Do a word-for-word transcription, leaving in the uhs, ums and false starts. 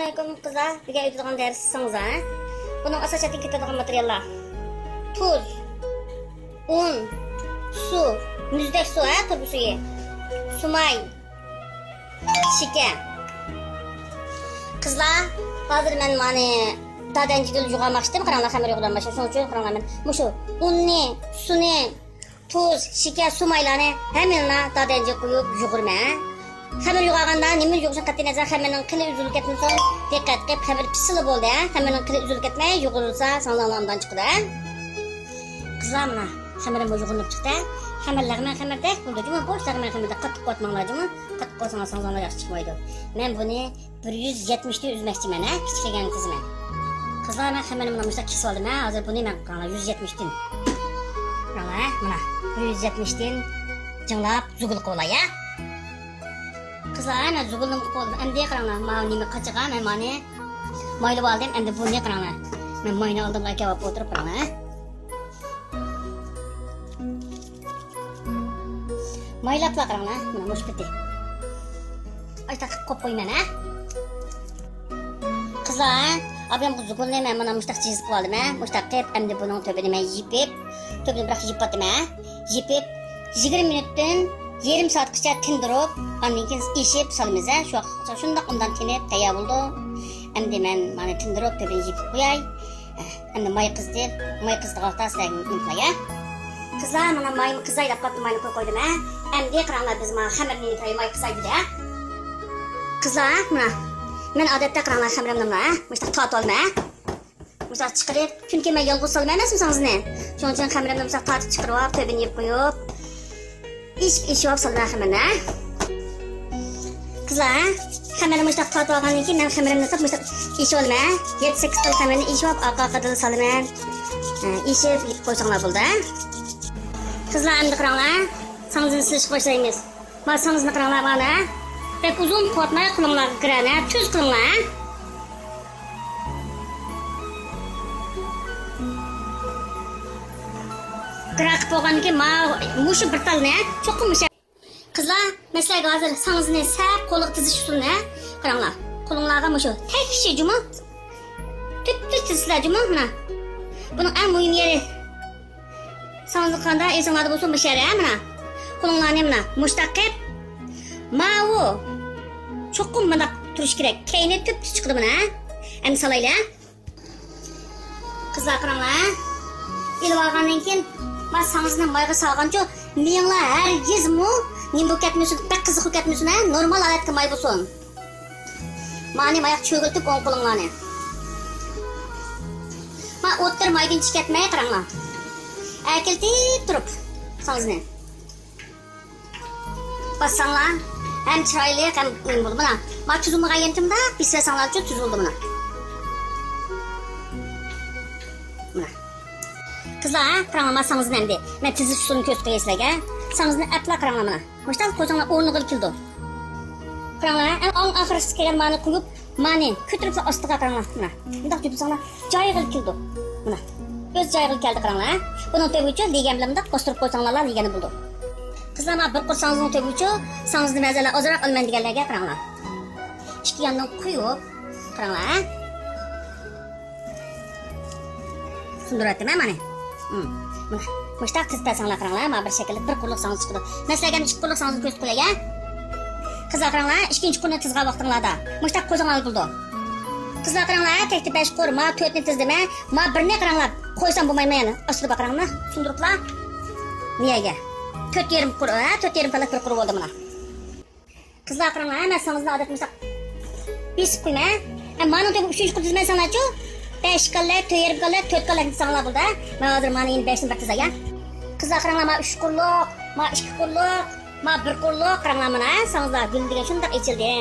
ئەسسالامۇئەلەيكۇم قىزلار، بۈگۈن ئۆتىدىغان دەرسىڭىز ھە. بۇنىڭ ئاساسىي جەھەتتىن كېتىدىغان ماتېرىياللار: تۇز، ئۇن، سۇ، مۇزدەك سۇ ھە، تۇرۇبا سۈيى، سۇماي، شېكەر. قىزلار، ھازىر مەن مانى دادەنجىگۈل يۇغۇرماقچىدىم، قاراڭلار، خەمىر يۇغۇرۇلماقچى. شۇنىڭ ئۈچۈن قاراڭلار، مەن مۇشۇ ئۇننى، سۇنى، تۇز، شېكەر، سۇمايلارنى ھەممىنى دادەنجىگە قويۇپ يۇغۇرىمەن. خەمىر يۇغۇرغاندا نېمىنى يۇغۇرۇشنى قەتئىينەزەر، خەمىرنىڭ قىلى ئۈزۈلۈپ كەتمىسۇن، دىققەت قىلىپ، خەمىر پىشسىلا بولدى ھە. خەمىرنىڭ قىلى ئۈزۈلۈپ كەتمەي يۇغۇرۇلسا، ساڭزاڭلار ئوبدان چىقىدۇ ھە. قىزلار، مانا خەمىرىم يۇغۇرۇلۇپ چىقتى. خەمىر لەغمەن خەمىردەك بولدى جۇمۇ، بوش لەغمەن خەمىردەك قاتتىق قوۋاتماڭلار جۇمۇ. قاتتىق قوۋاتساڭلار ساڭزاڭلار ياخشى چىقمايدۇ. مەن بۇنى بىر يۈز يەتمىش تىن ئۈزمەكچىمەن ھە، كىچىكلىگەن قىزىمەن. قىزلار، مەن خەمىرىمنى مۇشۇنداق كېسىۋالدىم ھە. ھازىر بۇنى مەن، قاراڭلار، يۈز يەتمىش تىن، قاراڭلار ھە، مانا بىر يۈز يەتمىش تىن جىڭلاپ زۇگۇل قىلىۋالاي ھە. قىزلار، ھە، مەن زۇگۇلنىمۇ قىلىپ بولدۇم. ئەمدى قاراڭلار، ماۋۇ نېمە قاچىغا مەن مانى مايلىۋالدىم. ئەمدى بۇنى قاراڭلار، مەن ماينى ئالدىمغا ئەكەپ ئولتۇرۇپ، قاراڭلار ھە. مايلاپلا قاراڭلار، مانا مۇشۇ پېتى. ئاشتاق قىلىپ قويۇپ قويىمەن ھە. قىزلار، ئابىيام زۇگۇلنى مەن مانا مۇشتاق جىز قىلىپ ئالدىم ھە. مۇشتاق قىلىپ، ئەمدى بۇنىڭ تۈۋىنى مەن يېپىپ، تۈۋىنى بىراق يېپىۋاتىمەن ھە. يېپىپ، يىگىرمە مىنۇتتىن يېرىم سائەتكىچە تىندۇرۇپ، ئاندىن كېيىن ئېشىپ سالىمىز ھە. شۇ ۋاقىتقىچە شۇنداق ئوبدان تىنىپ تەييار بولىدۇ. ئەمدى مەن مانا تىندۇرۇپ، تۈۋىنى يېپىپ قوياي. ئەمدى ماي قىزىتىپ، ماي قىزىتىدىغان ۋاقىتتا سىلەرگە ئۇنتۇماي ھە. قىزلار، مانا مايمۇ قىزاي دەپ قاپتۇ، ماينى قويۇپ قويدۇم ھە. ئەمدى قاراڭلار، بىز مانا خەمىرنى يېپىپ، ماي قىزاي دېدى ھە. قىزلار، مانا مەن ئادەتتە قاراڭلار خەمىرىمنى مانا ھە، مۇشتاق تارتىۋالىمەن ھە. مۇشۇنداق چىقىرىپ، چۈنكى مەن يالغۇز سالىمەن ئەمەسمۇ ساڭزىنى. شۇنىڭ ئۈچۈن خەمىرىمنى مۇشۇنداق تارتىپ چىقىرىپ، تۈۋىنى يېپىپ قويۇپ، ئېشىپ، ئېشىۋاپ سالىمەن خەمىرنى ھە. قىزلار، خەمىرنى مۇشۇنداق تارتىۋالغاندىن كېيىن، مەن خەمىرىمنى ساپ مۇشۇنداق ئېشىۋالىمەن. يەتتە، سەككىز تال خەمىرنى ئېشىۋاپ، ئارقا ئارقىدىن سالىمەن. ھە، ئېشىپ، يېپىپ قويساڭلار بولدى ھە. قىزلار، ئەمدى قاراڭلار، ساڭزىنى سېلىشقا باشلايمىز. مانا ساڭزىنى قاراڭلار، مانا. بەك ئۇزۇن قىلىۋاتماي، قولۇڭلارغا كىرەر ھە، تۈز قىلىڭلار ھە. گىرا قىلىپ بولغاندىن كېيىن، ماۋۇ، مۇشۇ بىر تالنى، چوقۇم مۇشۇ. قىزلار، مەن سىلەرگە ھازىر ساڭزىنى سەپ قولىغا تىزىش ئۇسۇلىنى، قاراڭلار. قولۇڭلارغا مۇشۇ تەكشى جۇمۇ، تۈپتۈز تىزىسىلەر جۇمۇ، مانا. بۇنىڭ ئەڭ مۇھىم يېرى، ساڭزا قاندا ئېسىڭلاردا بولسۇن، مۇشۇ يەر ھە، مانا. قولۇڭلارنى مانا مۇشتاق قىلىپ، ماۋۇ چوقۇم مۇنداق تۇرۇش كېرەك. كەينى تۈپتۈز چىقىدۇ مانا. ئەمدى سالايلى. قىزلار، قاراڭلار. ئېلىپ ئالغاندىن كېيىن، ما ساڭزىنى مايغا سالغانچۇ، مېڭىڭلار ھەرگىزمۇ نېمە بولۇپ كەتمىسۇن، بەك قىزىق بولۇپ كەتمىسۇن ھە، نورمال ھالەتتىكى ماي بولسۇن. مانى ماياق چۆگۈلتۈپ ئوڭ قولۇڭلارنى. ما ئوتتۇرا مايدىن چىقىپ كەتمەي قاراڭلار. ئەركىلىتىپ تۇرۇپ ساڭزىنى. باسساڭلار ھەم چىرايلىق ھەم ئۇيۇم بولىدۇ. مانا، ما تۈز بولمىغان يېرىنى مۇنداق بېسىۋەرسەڭلارچۇ تۈز بولىدۇ مانا. مانا. قىزلار، ھە، قاراڭلار، ما ساڭزىنى ئەمدى. مەن تىزىش ئۇسۇلىنى كۆرسىتىپ قوياي سىلەرگە. ساڭزىنى ئەپلا قاراڭلار مانا. مۇشتاق قويساڭلار ئورنىغىلى كېلىدۇ. قاراڭلار، ئەڭ، ئەڭ ئاخىرقىسى كەلگەن مانى قويۇپ، مانى كۆتۈرۈپلا ئاستىغا قاراڭلار. مانا، مۇنداق جۈدۈسەڭلار جايىغىلى كېلىدۇ. مانا، ئۆز جايىغىلى كەلدى، قاراڭلار. بۇنىڭ تۈۋىگىچە لېگەن بىلەن مۇنداق باستۇرۇپ قويساڭلارلا لېگەنى بولىدۇ. قىزلار، مانا بىر قۇر ساڭزىنىڭ تۈۋىگىچە ساڭزىنى بەزىلەر ئازراق ئالىمەن دېگەنلەرگە قاراڭلار. ئىككى يانىدىن قويۇپ، قاراڭلار، ھە؟ سۇندۇرۇۋەتتىم ھە مانى. مم. مانا، مۇشتاق تىزىپ بەرسەڭلار قاراڭلار، مانا بىر شەكىللىك بىر قۇرلۇق ساڭزا چىقىدۇ. مەن سىلەرگە ئىككى قۇرلۇق ساڭزىنى كۆرسىتىپ قوياي ھە. قىزلار قاراڭلار، ئىككىنچى قۇرنى تىزغان ۋاقتىڭلاردا مۇشتاق قويساڭلار بولىدۇ. قىزلار قاراڭلار، ھە، تەكتى بەش قۇر، ما تۆتنى تىزدىم ھە. ما بىرنى قاراڭلار، قويسام بولمايمۇ يەنە. ئاستىدا باقىراڭلار، سۇندۇرۇپلا. نىيەگە. تۆت يېرىم قۇر، ھە، تۆت يېرىم پالەك بىر قۇر بولدى مانا. قىزلار قاراڭلار، ھە، مەن ساڭزىنى ئادەتتە مۇشۇنداق بېسىپ قويىمەن. ھە، مانىڭ تۆۋىگە ئۈچىنچى قۇر تىزىمەن ساڭلارچۇ. بەش كاللەك، تۆت يېرىم كاللەك، تۆت كاللەك دېسەڭلار بولدى، ھە. مەن ھازىر مانا يەنە بەشنى بىر تىزاي، ھە. قىزلار قاراڭلار، ما ئۈچ قۇرلۇق، ما ئىككى قۇرلۇق، ما بىر قۇرلۇق، قاراڭلار مانا، ھە، ساڭزىلار گۈل دېگەن شۇنداق ئېچىلدى.